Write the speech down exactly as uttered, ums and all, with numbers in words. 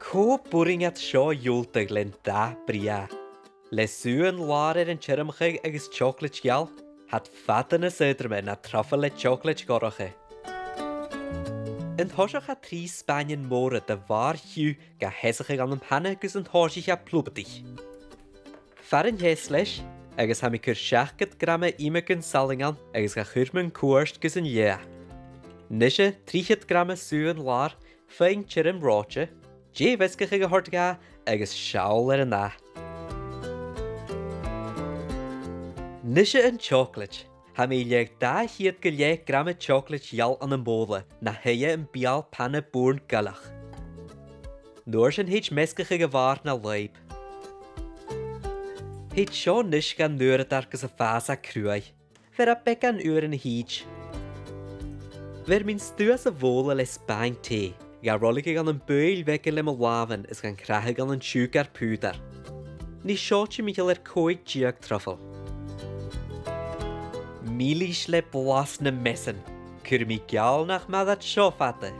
Cò b' urrainn iad seo a dhiùltadh len dath brèagha? Le sùghan làir air an tiormachadh agus teòclaid gheal, tha iad fada nas aotruime na truffle le teòclaid dhorcha. An toiseach tha trì spàinean mòra de bhàrr-chiùth ga sheasachadh ann am pana gus an tòisich iad a' plubadaich. Far an teas leis, agus tha mi a' cur seachdad grama iomagain salainn ann agus ga chur mun cuairt gus an leathadh. A-nise, trithead grama sùghan làir, feadhainn tioram reòite, dè mheasgachadh a thoirt dha agus seall air an dath. A-nise an teòclaid. Tha mi a' leaghadh dà cheud gu leth grama teòclaid gheal ann am bobhla, na shuidhe am beul pana bùrn goileach. An uair sin thèid measgachadh a bhàrr na lùib. Thèid seo a-nis dhan uaireadair gus am fàs e cruaidh. Bheir e beagan uairean a thìde. Bheir mi an stuth sa bhobhla le spàin tì, ga roiligeadh ann am buill bheaga le mo làmhan is gan crathadh ann an siùcar pùdar. Nì seòid timcheall air còig deug truffle. Milis le blas nam measan. Cuiridh mi geall nach math iad seo fada.